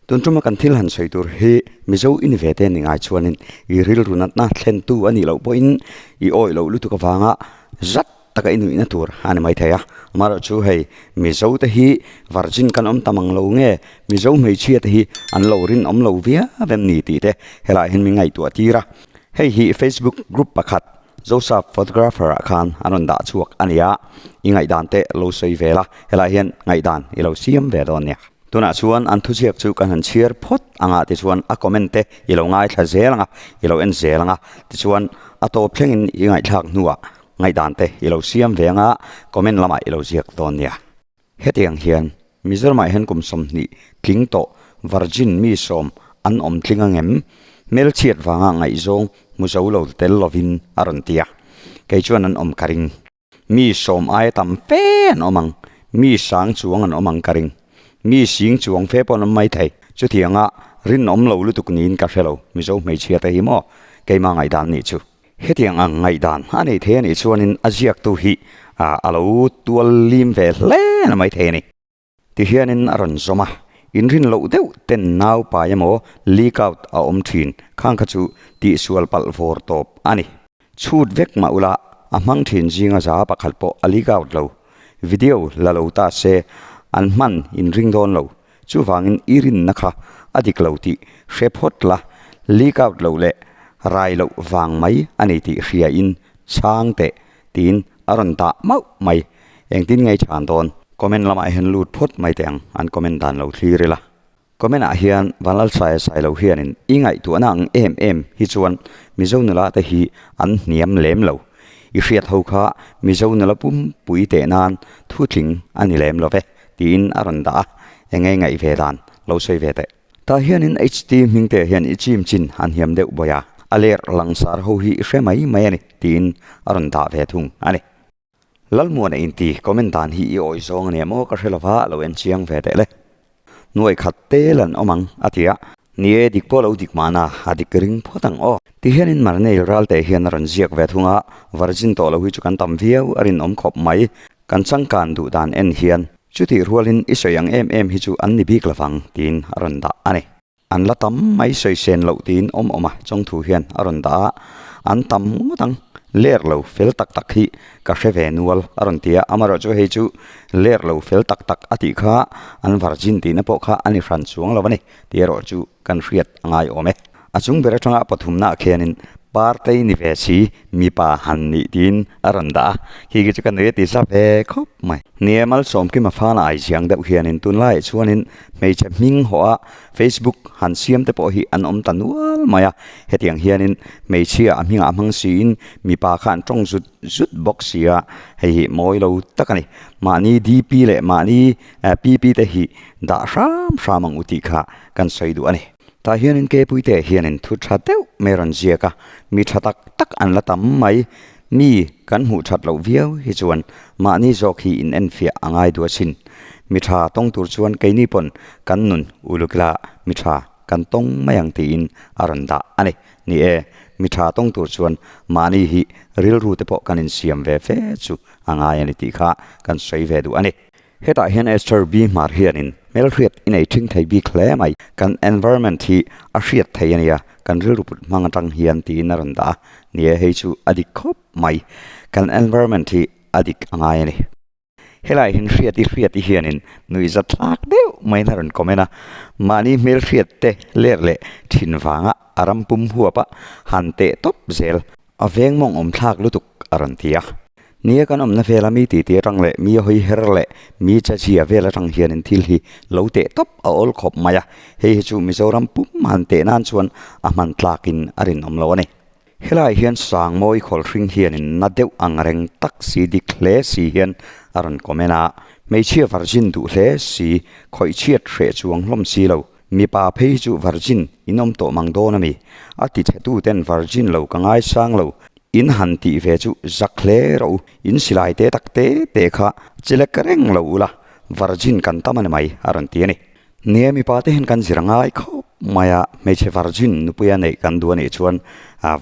Tun tuma kan thil han sawi tur hi Mizo i ni ve te ni ngai chuanin i rilru natna thlentu a nih loh pawhin i awih loh lutuk avanga zat taka i nuihna tur a ni maithei a. Amaherawhchu hei Mizo te hi virgin kan awm tam ang lo nge Mizo hmeichhia te hi an lo rinawm lo viau em ni tih te helaiah hian min ngaihtuah tir a. Hei hi Facebook group pakhat Joseph photographer ah khan an rawn dah chhuak a ni a, i ngaihdan te lo sawi ve la, helaiah hian ngaihdan i lo siam ve dawn nia. Tunah chuan an thuziak chu kan han chhiar phawt anga tichuan a comment te i lo ngaithla zel anga, i lo en zel anga, tichuan a tawp thlengin i ngaihthlak hnuah ngaihdan te i lo siam ve anga comment lamah i lo ziak dawn nia. Hetiang hian Mizoramah hian kum 20 tling tawh virgin mi sawm an awm tling angem? Hmelchhiat vanga ngaihzawng hmu zo lo tel lovin a rawn ti a, kei chuan an awm ka ring. Mi sawm aia tam fe an awm ang, mi sang chuang an awm ang ka ring. Mi sing chuang fe pawh an awm mai thei. Chutianga rinawm lo lutuk niin ka hre lo, Mizo hmeichhia te hi maw keimah ngaihdan nih chu. Hetiang ang ngaihdan a nei thei a nih chuanin a ziaktu hi a lo tual lim ve hle na mai thei a ni. Tihianin a rawn zawm a, inrin loh deuh ten nau pai emaw leak out a awm thin khang kha chu tihsual palh vawr tawp a ni. Chhut vek mah ula a hmang thin zinga za pakhat pawh a leak out lo. Video la lo ta se an hman inring dawn lo. Chuvangin i rinna kha a dik lo tih hre phawt la, leak out loh leh rai loh vang mai a ni tih hriain chhang teh tiin a rawn dah mauh mai. Engtin nge i chhan dawn? Comment lamah hian lut phawt mai teh ang, an comment dan lo thlir ila. Comment ah hian Vanlalsaia Sailo hianin i ngaihtuahna ang em em hi chuan Mizo nula te hi an hniam lem lo. I hriat ho kha Mizo nula pumpui teh nan thu tling a ni lem lo ve tiin a rawn dah a, enge ngaih ve dan lo sawi ve teh. Tah hianin HT hming te hian i chim chin an hiam deuh bawi a, a ler langsar ho hi i hre mai mai a ni tiin a rawn dah ve thung a ni. Lalmuana inti comment dan hi i awi zawng ania maw ka hre lova lo en chiang ve teh le. Nuai khat tel an awm ang a ti a. Ni e dik pawh lo dik mahna a dik ring phawt ang aw. Ti hianin Marneil Ralte hian a rawn ziak ve thung a, virgin tawh lo hi chu kan tam viau a rinawm khawp mai. Kan changkan duh dan en hian chutih rualin i sawi ang em em hi chu an ni bik lovang tiin a rawn dah a ni. An la tam mai sawi sen loh tiin awm awm a, chawngthu hian a rawn dah a, an tam ngawt ang, ler lo fel tak tak hi ka hre ve nual a rawn ti a, amaherawhchu hei chu ler lo fel tak tak a tih kha an virgin tihna pawh kha a ni hran chuang lo a ni tih erawh chu kan hriat a ngai awm e. A chung ber atanga pathumnaah khianin Partei ni ve si mipa han nih tiin a rawn dah a, khi khi chu ka nui a ti za ve khawp mai. Ni e, Malsawmkima fana ai ziang deuh hianin tunlaiah chuanin hmeichhe hming hawh a Facebook han siam te pawh hi an awm ta nual mai a, hetiang hianin hmeichhia a hmingah hmang siin mipa kha an tawng zut zut bawk si a, hei hi mawi lo tak a ni. Mahni DP leh mahni PP te hi dah hram hram ang u tih kha kan sawi duh a ni. Tah hianin Kepuite hianin thu tha deuh mai a rawn ziak a, mi tha tak tak an la tam mai. Mi kan hmuh that loh viau hi chuan mahni zawk hi in enfiah a ngai duh asin. Mi tha tawng tur chuan keini pawn kan nun uluk ila mi tha kan tawng mai ang tiin a rawn dah a ni. Ni e, mi tha tawng tur chuan mahni hi rilru te pawh kan insiam ve fe chu a ngai a ni tih kha kan sawi ve duh a ni. Hetah hian Esther B Hmar hianin hmelhriat i nei ṭhing thei bik hle mai. Kan environment hi a hriat thei a nia, kan rilru put hmang aṭang hian tiin a rawn dah a. Ni e, hei chu a dik khawp mai. Kan environment hi a dik a ngai a ni. Helai hian hriat i hriat i hianin nuihza thlak deuh maiin a rawn comment a. Mahni hmelhriat te ler leh thin vanga a ram pum huap a han teh tawp zel. A veng mawng awm thlak lutuk a rawn ti a. Nia kan awmna vela mi titi atang leh mi hawi her leh mi chazia vel atang hianin thil hi lo teh tawp a awl khawp mai a, hei hi chu Mizoram pum han teh nan chuan a hman tlakin a rinawm lo a ni. Helai hian Sangmawi khawlhring hianin na deuh ang reng tak si dik hle si hian a rawn comment a, hmeichhia virgin duh hle si, khawih chhiat hreh chuang hlawm si lo. Mipa phei hi chu virgin in awm tawh mang dawn a mi? A ti chhe tu ten virgin lo ka ngaisang lo. In han tih ve chu zak hle rawh u. In silai te tak te te kha chilek reng lo ula, virgin kan tam a ni mai a rawn ti a ni. Nia mipa te hian kan zir ngai khawp mai a, hmeichhe virgin nupuia neih kan duh a nih chuan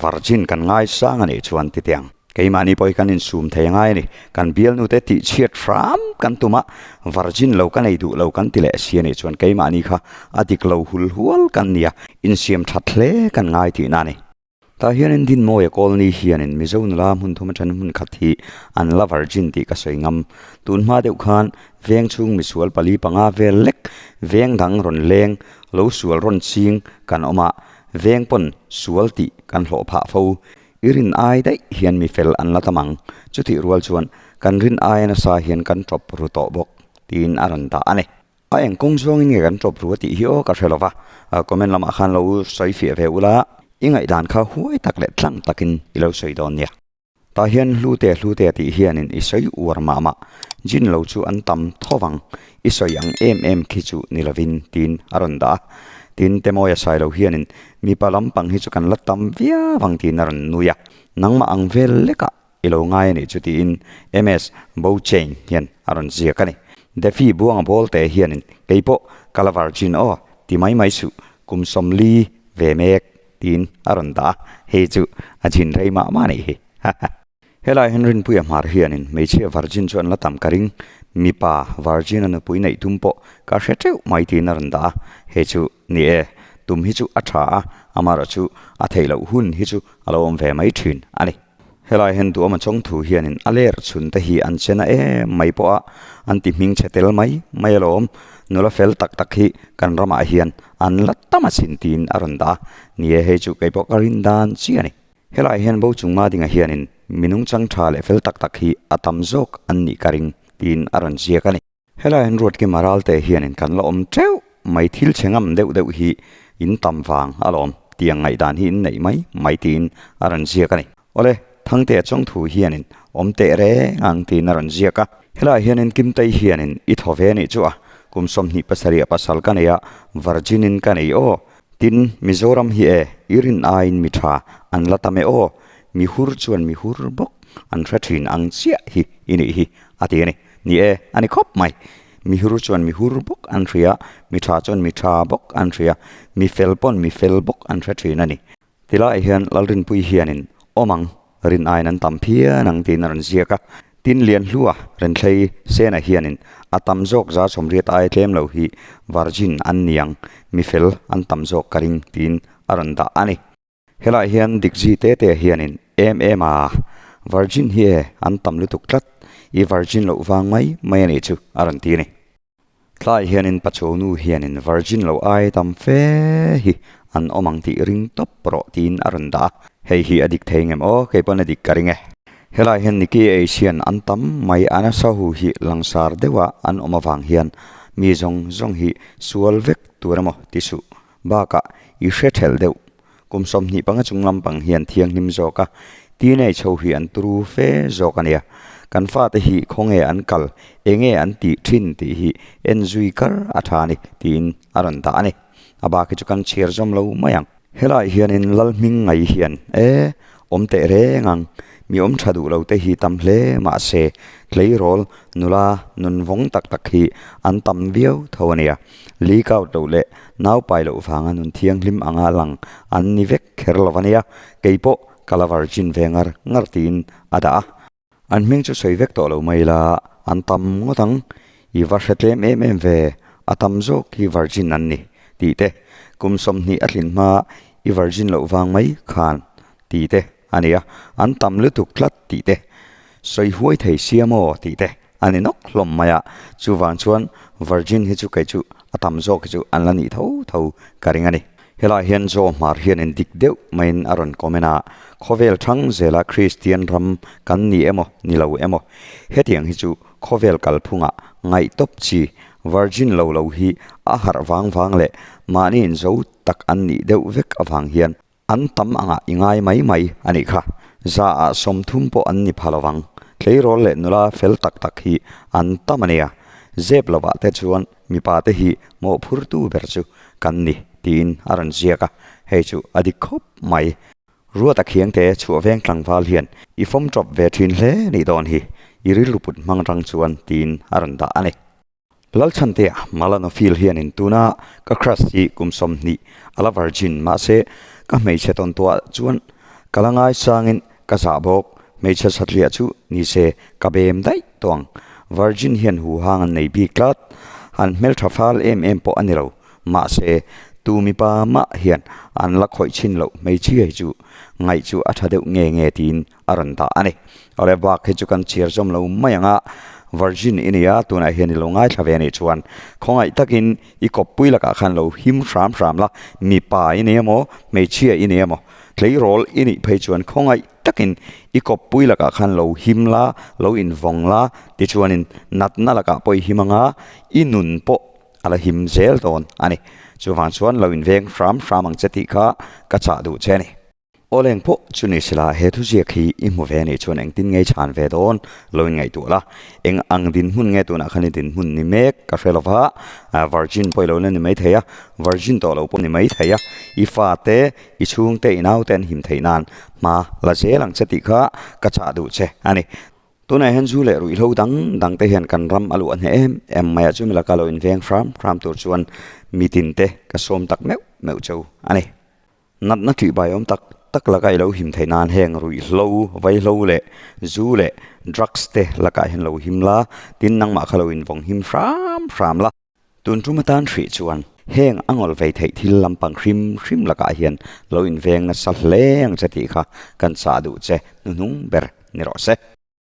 virgin kan ngaisang a nih chuan ti tiang. Keimahni pawh hi kan insum thei angai a ni. Kan bialnute tihchhiat hram kan tum a, virgin lo ka nei duh lo kan ti leh si a nih chuan keimahni kha a dik lo hul hual kan nia, insiam that hle kan ngai tihna a ni. Tah hianin Dinmawia Kawlni hianin Mizo nula hmun thum atangin hmun khat hi an la virgin tih ka sawi ngam. Tun hma deuh khan veng chhung misual pali panga vel lek veng dang rawn leng lo sual rawn ching kan awm a, veng pawn sual tih kan hlawh phah fo. I rin ai daih hian mi fel an la tam ang. Chutih rual chuan kan rin aia nasa hian kan tawp ru tawh bawk tiin a rawn dah a ni. A eng kawng zawngin nge kan tawp ru a tih hi aw ka hre lo va, comment lamah khan lo sawi fiah ve ula, i ngaihdan kha huai tak leh tlang takin i lo sawi dawn nia. Tah hian hlute hlute tih hianin i sawi uar mah mah, jin lo chu an tam tho vang, i sawi ang em em khi chu ni lovin tiin a rawn dah a. Tin, Temawia sai lo hianin mipa lampang hi chu kan la tam viau ang tiin a rawn nui a, nangmah ang vel lekah I lo ngai a nih chu tiin MS Bouchain hian a rawn ziak a ni. Defi buanga bawlte hianin kei pawh ka la virgin aw ti mai mai suh kum sawmli ve mek tiin a rawn dah a, hei chu a jin rei mah mah a nih hi. Haha. Helai hian Rinpuia hmar hianin hmeichhia virgin chu an la tam ka ring, mipa virgin a nupui neih tum pawh ka hre teuh mai tiin a rawn dah a, hei chu ni e, tum hi chu a tha a, amaherawhchu a theih loh hun hi chu a lo awm ve mai thin a ni. Helai hian duhawma chawng thu hianin a ler chhun te hi an chena em mai pawh a, an ti hming chhe tel mai mai alawm. Nula fel tak tak hi kan ramah hian an la tam a chin tiin a rawn dah a, ni e hei chu kei pawh ka rin dan chi a ni. Helai hian bo chung ma dingah hianin mi nungchang tha leh fel tak tak hi a tam zawk an nih ka ring tiin a rawn ziak a ni. Helai an ruat kim a ralte hianin kan la awm teuh mai thil chhe ngam deuh deuh hi in tam vang alawm tiang ngaihdan hi in neih mai mai tiin a rawn ziak a ni. Awle, Thangtea chawngthu hianin awm teh reng ang tiin a rawn ziak a. Helai hianin Kimtei hianin i thaw ve nih chu a, kum 27 a pasal ka nei a, virgin in ka nei aw. Tin, Mizoram hi e, i rin aiin mi tha an la tam e aw, mi hur chuan mi hur bawk an hre thin ang chiah hi i nih hi a ti a ni. Ni e, a ni khawp mai. Mi hur chuan mi hur bawk an hria, mi tha chuan mi tha bawk an hria, mi fel pawn mi fel bawk an hre thin a ni. Tilaiah hian Lalrinpui hianin awm ang, rin aiin an tam phian ang tiin a rawn ziak a. Tin Lianhlua Renthlei Sena hianin a tam zawk za sawmriat aia tlem lo hi virgin an ni ang, mi fel an tam zawk ka ring tiin a rawn dah a ni. Helaiah hian Dikji te te hianin em em a, virgin hi e an tam lutuk tlat, i virgin loh vang mai mai a nih chu a rawn ti a ni. Tlaiah hianin Pachuau nu hianin virgin lo ai tam fe hi an awm ang tih ring tawp rawh tiin a rawn dah a, hei hi a dik thei ngem aw, kei pawn a dik ka ring e. Helaiah hian Nikki Asian an tam mai a nasa hu hi langsar deuha an awm avang hian mi zawng zawng hi sual vek tur emaw ti suh bakah i hre thelh deuh Kum 25 chung lampang hian thianghlim zawk a, teenage ho hi an turu fe zawk a nia. Kan fate hi khawnge an kal, enge an tih thin tih hi en zui kar a tha a ni tiin a rawn dah a ni. A bak hi chu kan chhiar zawm lo mai ang. Helaiah hianin lal hming ngai hian e, awm teh reng ang, mi awm tha duh lo te hi tam hle mahse tleirawl nula nun vawng tak tak hi an tam viau tho a nia. Leak out loh leh nau pai loh vanga nun thianghlim anga lang an ni vek kher lo a nia, kei pawh ka la virgin ve ngar ngar tiin a dah a. An hming chu sawi vek tawh lo mai la, an tam ngawt ang, i va hre tlem em em ve, a tam zawk hi virgin an ni tih te, kum 20 a tlin hma i virgin loh vang mai khan tih te a nia, an tam lutuk tlat tih te, sawi huai thei sia maw tih te. A ni nawk hlawm mai a, chuvang chuan Virgin hi chu kei chu a tam zawk hi chu an la nih tho tho ka ring a ni. Helaiah hian Joe Hmar hianin dik deuh maiin a rawn comment a, khawvel thang zela Kristian ram kan ni emaw ni lo emaw, hetiang hi chu khawvel kalphungah ngaih tawp chi Virgin lo lo hi a harh vang vang leh mahni inzo tak an nih deuh vek avang hian An tam angah i ngai mai mai a nih kha. Za ah 30 pawh an ni pha lovang. Tleirawl leh nula fel tak tak hi an tam a nia. Zep lovah te chuan mipa te hi mawhphurtu ber chu kan ni tiin a rawn ziak a, hei chu a dik khawp mai. Ruata khiangte chhuah veng tlangval hian i fawm tawp ve thin hle nih dawn hi, i rilru put hmang rang chuan tiin a rawn dah a ni. Lalchhantea Malanophil hianin tuna ka crush hi kum 20 a la virgin mahse ka hmeichhe tawn tuah chuan ka la ngaisangin ka zah bawk. Hmeichhe satliah chu ni se ka bem daih tawh ang. Virgin hian huhang an nei bik tlat. An hmeltha fal em em pawh a ni lo. Mahse, tu mipa mah hian an la khawih chhin loh hmeichhia hi chu ngaih chu a tha deuh nge nge tiin a rawn dah a ni. Awle bak hi chu kan chhiar zawm lo mai ang a, Virgin i nia tunah hian i lo ngaithla ve anih chuan khawngaih takin i kawppui lakah khan lo him hram hram la, mipa i nei emaw hmeichhia i nei emaw tleirawl i nih phei chuan khawngaih takin i kawppui lakah khan lo him la, lo invawng la, tichuanin natna lakah pawh i him ang a, i nun pawh a la him zel dawn a ni. Chuvang chuan lo inveng hram hram ang che tih kha ka chah duh che a ni. Awleng pawh chu ni sela he thuziak hi i hmu ve anih chuan engtin nge i chhan ve dawn lo in ngaihtuah la. Eng ang dinhmun nge tunah khan i dinhmun ni mek ka hre lova, virgin pawh i lo la ni maithei a, virgin tawh lo pawh ni maithei a, i fate, i chhungte, i naute an him theih nan hma la zel ang che tih kha ka chah duh che a ni. Tunah hian zu leh ruihhlo dang dang te hian kan ram a luah hneh em em mai a, chumi laka lo inveng hram hram tur chuan mitin te ka sawm tak meuh meuh cheu a ni. Natna ṭihbai awm tak tak laka i lo him theih nan heng ruihhlo, vaihlo leh zu leh drugs te lakah hian lo him la, tin nangmah kha lo invawng him hram hram la. Tun tum atan hrih chuan heng a ngawl vei theih thil lampang hrim hrim lakah hian lo inveng nasa hle ang che tih kha kan chah duh che hnuhnung ber ni rawh se.